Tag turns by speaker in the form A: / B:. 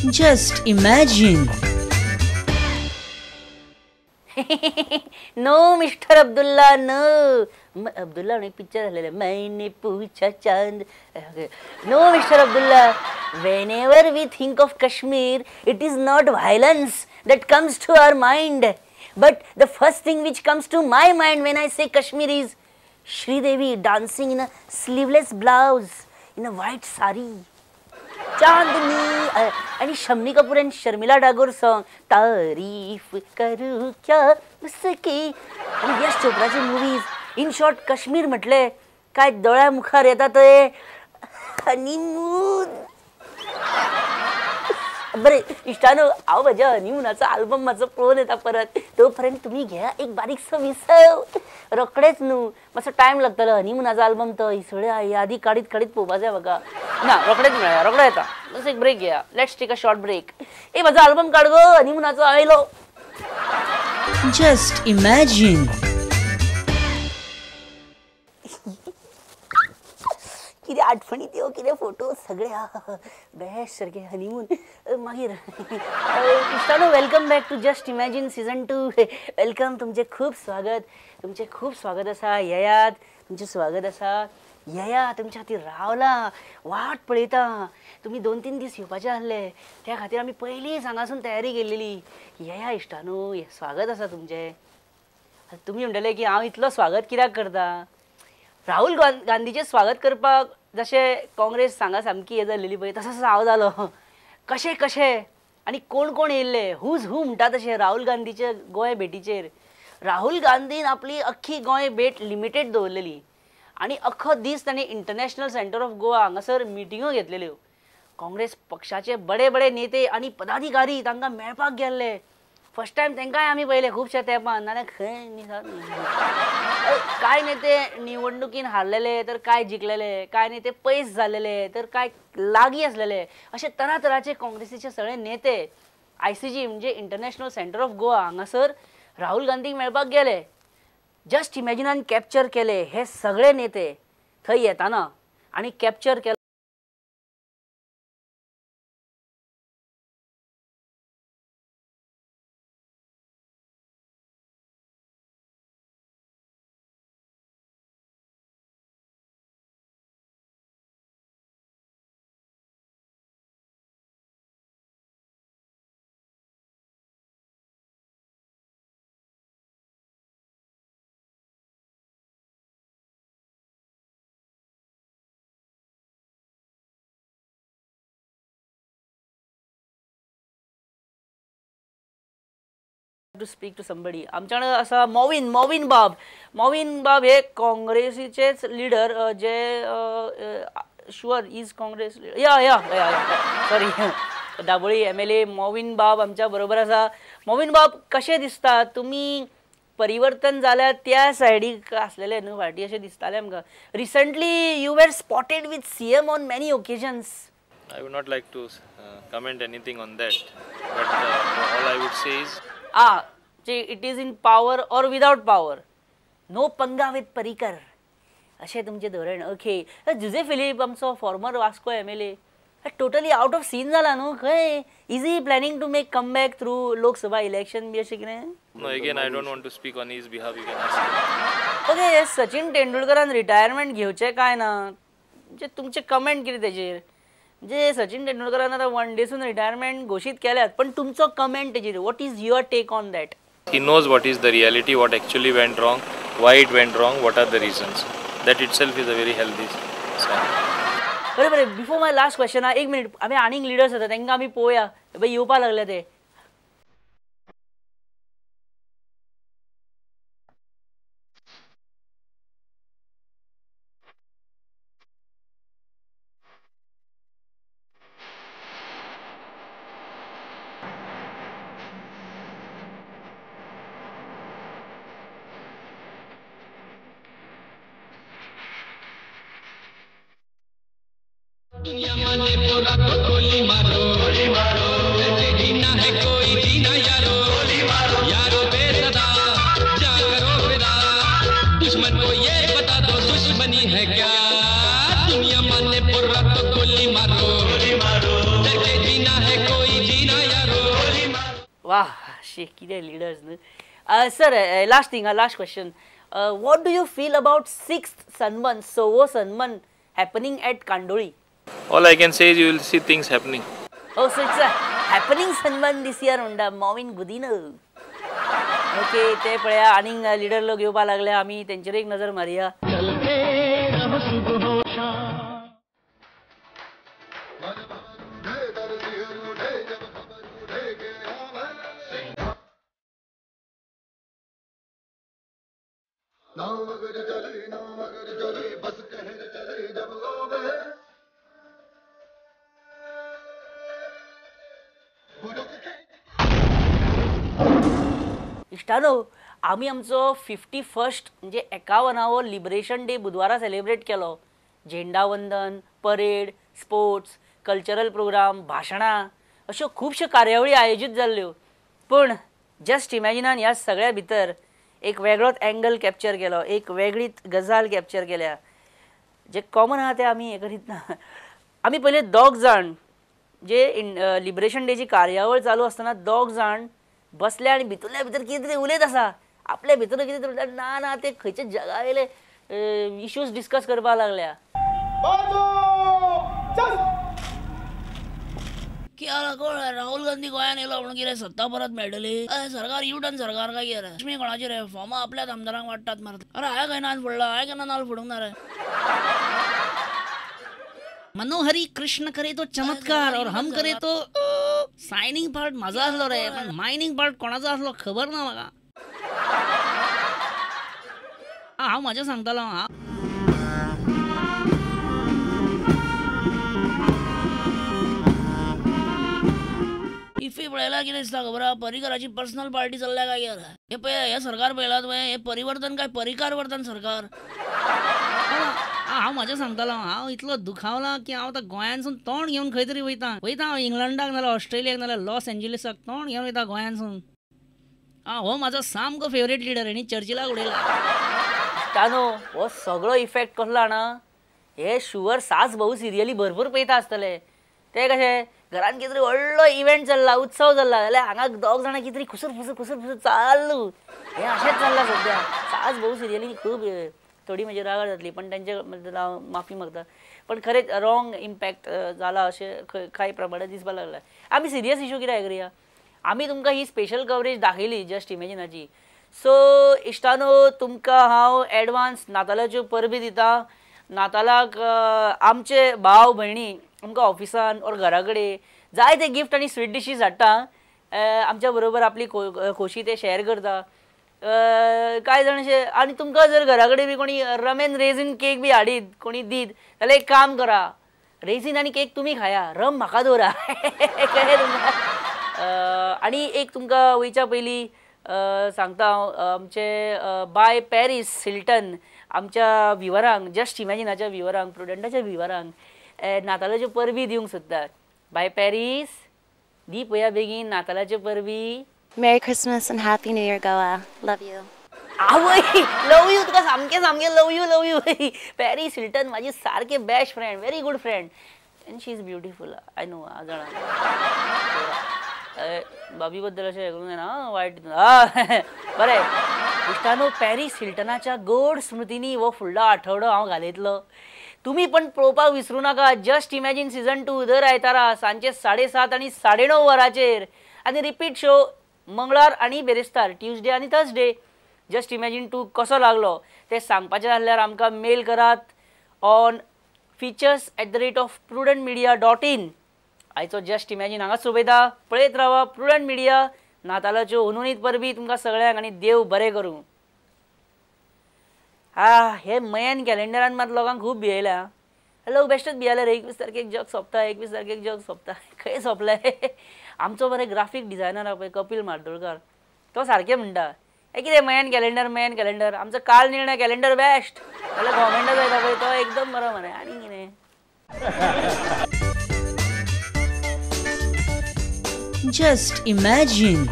A: Just imagine.
B: No mister Abdullah, no. Abdullah एक picture झालेलं, मैंने पूछा चांद. No mister Abdullah, whenever we think of Kashmir it is not violence that comes to our mind, but the first thing which comes to my mind when I say Kashmir is Sridevi dancing in a sleeveless blouse in a white sari, Chandni आणि Shammi Kapoor and Sharmila Tagore song, तारीफ करू क्या उसकी, आणि यश चोपडाचे movies. In short Kashmir म्हटले काय दोळ्या मुखार येता ते हनीमून. बरें इश्टानो, हांव म्हज्या हनीमुनाचो आल्बम म्हाजो पळोवन येता परत, तोपर्यंत तुमी घेया एक बारीकसो विसव. रोखडेच न्हू, मातसो टायम लागतलो. हनीमुनाचो आल्बम तो सगळे यादी काडीत काडीत पळोवपा जाय म्हाका. ना रोखडेच मेळया, रोखडो येता. मातसो एक ब्रेक घेया, let's take a short break. ए म्हजो आल्बम काड गो हनीमुनाचो, आयलो.
A: Just imagine.
B: कितें आठवणी त्यो, कितें फोटो सगळे बेस्ट सारके हनीमून. मागीर इश्टानो, welcome back to just imagine season 2. Welcome, तुमचें खूब स्वागत, तुमचें खूब स्वागत आसा. येयात, तुमचें स्वागत आसा. येया, तुमच्या खातीर रावला, वाट पळयता. तुमी 2-3 दीस येवपाचे आसले, त्या खातीर आमी पयलींच हांगासून तयारी केल्लेली. येया इश्टानो, स्वागत आसा तुमचें. तुमी म्हणटले की हांव इतलो स्वागत कित्याक करता? राहुल गांधीचें स्वागत करपाक जशें काँग्रेस सांगा सामकी हें जाल्लेली पळय, तसोच हांव जालो. कशें कशें आनी कोण कोण येयल्ले, हुज हू म्हणटा तशें राहुल गांधीचे गोंय भेटीचेर. राहुल गांधीन आपली अख्खी गोंय भेट लिमिटेड दवरलेली आनी अख्खो दीस तांणी इंटरनॅशनल सेंटर ऑफ गोवा हांगासर मिटिंगो घेतलेल्यो. काँग्रेस पक्षाचे बडे बडे नेते आनी पदाधिकारी तांकां मेळपाक गेल्ले. फर्स्ट टायम तांकांय आमी पळयले खुबश्या तेंपान, नाल्यार खंय कांय नेते निवडणुकीन हारलेले तर काय जिखलेले, कांय नेते पयस जाल्लेले तर काय लागीं आसलेले, अशे तरातराचे काँग्रेसीचे सगळे नेते ICG म्हणजे इंटरनॅशनल सेंटर ऑफ गोवा हांगासर राहुल गांधीक मेळपाक गेले. जस्ट इमॅजिनान कॅप्चर केले हे सगळे नेते थंय येताना आनी कॅप्चर केले टू स्पीक टू समबडी. आमच्याकडे असा मॉविन, मॉविन बाब, मॉविन बाब हे काँग्रेसीचेच लिडर, जे शुअर is Congress, या या सॉरी, दाबोळी MLA Mauvin बाब आमच्या बरोबर आसा. मॉविन बाब, कशें दिसता तुमी परिवर्तन जाल्यार त्या सायडीक आसलेले न्हू फाटी अशें दिसतालें आमकां. Recently you were spotted with CM on many occasions.
C: I would not like to comment anything on that, but all I would say is
B: it is in power or without power, no पंगा with परिकर, अशें तुमचें धोरण. Okay, Jose Filipe आमचो former Vasco MLA totally out of scene जाला न्हू खंय? Is he planning to make come back through Lok Sabha election बी अशें कितें?
C: No, again I don't want to speak on his behalf, you can ask him.
B: Okay, Sachin तेंडुलकरान retirement घेवचें काय ना, म्हणजे तुमचें कमेंट कितें तेजेर? म्हणजे सचिन तेंडुलकरान आतां वन डेसून रिटायरमेंट घोशीत केल्यात, पण तुमचो कमेंट तेजेर, what is your take on that?
C: He knows what is the reality, what actually went wrong, why it went wrong, what are the reasons. That itself is a very healthy sign.
B: बरें बरें, before my last question, एक minute, आमी आनीक leaders आसा तांकां आमी पळोवया, पळय येवपा लागले ते.
D: दुनिया माने पूरा तो गोली मारो, गोली मारो, जीना है कोई जीना यारो, गोली मारो, यारो बेसदा जा करो फिदा, दुश्मन को ये बता दो दुश्मनी है क्या। दुनिया माने पूरा तो गोली मारो, गोली मारो, डर के जीना है कोई
B: वा शी कितें लिडर्स न्हू. Sir last thing, last question, what do you feel about 6th Sanman, Sovo Sanman happening at Candolim?
C: All I can say is you will see things happening.
B: Oh, so it's a happening Sanman this year म्हणटा Mauvin Gudino. Okay, ते पळया आनीक leader लोक येवपाक लागले, आमी तेंचेर एक नजर मारया. इश्टानो, आमी आमचो 51st म्हणजे 51वो लिबरेशन डे बुधवारा सेलिब्रेट केलो. झेंडावंदन, परेड, स्पोर्ट्स, कल्चरल प्रोग्राम, भाशणां अश्यो खुबश्यो कार्यावळी आयोजीत जाल्ल्यो. पूण जस्ट इमॅजिनान ह्या सगळ्या भितर एक वेगळोच एंगल कॅप्चर केलो, एक वेगळीच गजाल कॅप्चर केल्या. जे कॉमन आहा ते आमी हें करीत ना. आमी पयले दोग जाण जे लिबरेशन डेची कार्यावळ चालू आसतना दोग जाण बसले आनी भितरल्या भितर कितें तरी उलयत आसा, आपल्या भितर कितें तरी ना ना ते खंयच्या जगा वयले इश्यूज डिस्कस करपाक लागल्या.
E: कोण राहुल गांधी गोंयान येयलो म्हणून कितें सत्ता परत मेळटली? सरकार युटर्न सरकार काय कितें रे? कोणाची रे फॉर्मां आपल्याच आमदारांक वाडटात मारता. अरे हांवें खंय नाल फोडला, हांवें केन्ना नाल फोडूंक ना रे. मनोहरी कृष्ण करे तो चमत्कार और हम करे तो सायनिंग पार्ट म्हाजो आसलो रे, पण मायनिंग पार्ट कोणाचो आसलो खबर ना म्हाका. हांव म्हाजें सांगतालो. हांव इफी पळयला कितें दिसता खबर आहा, पर्रीकराची पर्सनल पार्टी चल्ल्या काय कितें? हे पळय हें सरकार पळयलां तुवें, हें परिवर्तन काय परिकारवर्तन सरकार. हांव म्हाजें सांगतालो. हांव इतलो दुखावला की हांव आतां गोंयांसून तोंड घेवन खंय तरी वयता वयता हांव इंग्लंडाक नाल्यार ऑस्ट्रेलियाक नाल्यार लॉस एंजलिसाक तोंड घेवन वयता गोंयांसून. हो म्हाजो सामको फेवरेट लिडर, हेणी चर्चिलाक उडयला.
B: इश्टानो, हो सगळो इफेक्ट कसलो जाणा, हे शुवर सास भाऊ सिरियली भरपूर पळयता आसतले. ते कशें घरान कितें तरी व्हडलो इव्हेंट चल्ला, उत्सव चल्ला जाल्यार हांगा दोग जाणां कितें तरी खुसूर फुसूर खुसूर फुसूर चालू, हें अशेंच चल्लां सद्या. सास भाऊ सिरियली खूब थोडी म्हजी रागार जातली, पण तेंचे हांव माफी मागता, पण खरेंच रॉंग इम्पॅक्ट जाला अशें कांय प्रमाणात दिसपाक लागला. आमी सिरियस इशू कित्याक करुया, आमी तुमकां ही स्पेशल कवरेज दाखयली जस्ट इमॅजिनाची. सो इश्टानो, तुमकां हांव एडवान्स नातालाच्यो परबी दिता. नातालाक आमचे भाव भयणी आमकां ऑफिसान ओर घरा कडेन जाय ते गिफ्ट आनी स्वीट डिशीज हाडटा, आमच्या बरोबर आपली खोशी ते शेअर करता. कांय जाण अशें, आनी तुमकां जर घरा कडेन बी कोणी रम एन रेझीन केक बी हाडीत कोणी दीत जाल्यार एक काम करा, रेझीन आनी केक तुमी खाया, रम म्हाका दवरा. कळ्ळें तुमकां? आनी एक तुमकां वयच्या पयलीं सांगता हांव, आमचे बाय पॅरीस हिल्टन आमच्या व्युवरांक, जस्ट इमॅजिनाच्या व्युवरांक, प्रुडंटाच्या व्युवरांक नातालाच्यो परबी दिवंक सोदतात. बाय पॅरीस दी पळया बेगीन नातालाच्यो परबी.
F: Merry Christmas and Happy New Year, Goa. Love you.
B: आवय, लव you तुका सामकें सामकें love you, love you. Paris Hilton म्हाजी सारकें best friend, very good friend, and she is beautiful. I know. जाणा बाबी बद्दल अशें हें करूंक जायना वायट. बरें इश्टानो, पॅरीस हिल्टनाच्या गोड स्मृतींनी हो फुडलो आठवडो हांव घालयतलो. तुमी पण पळोवपाक विसरूं नाका जस्ट इमॅजीन सिजन 2 दर आयतारा सांजचे 7:30 आनी 9:30 वरांचेर, आनी रिपीट शो मंगळार आनी बेरेस्तार, ट्युजडे आनी थर्सडे. जस्ट इमॅजीन 2 कसो लागलो तें सांगपाचें जाल्यार आमकां मेल करात on features@prudentmedia.in. आयचो जस्ट इमॅजीन हांगाच सोंपयता. पळयत रावा प्रुडंट मिडिया. नातालाच्यो हुनहुनीत परबी तुमकां सगळ्यांक आनी देव बरें करूं. हा, हे मयन कॅलेंडरान मात लोकांक खूब भियेल्या. लोक बेश्टेच भियेले रे, 21 तारखेक जग सोंपता, 21 तारखेक जग सोंपता. खंय सोंपलें? आमचो बरे ग्राफीक डिझायनर आहा पळय कपील मार्दोळकार, तो सारकें म्हणटा हें कितें मयन कॅलेंडर, मयन कॅलेंडर. आमचो काल निर्णय कॅलेंडर बेस्ट, जाल्यार गव्हर्मेंटाचो येता पळय तो एकदम बरो मरे. आनी कितें?
A: Just imagine.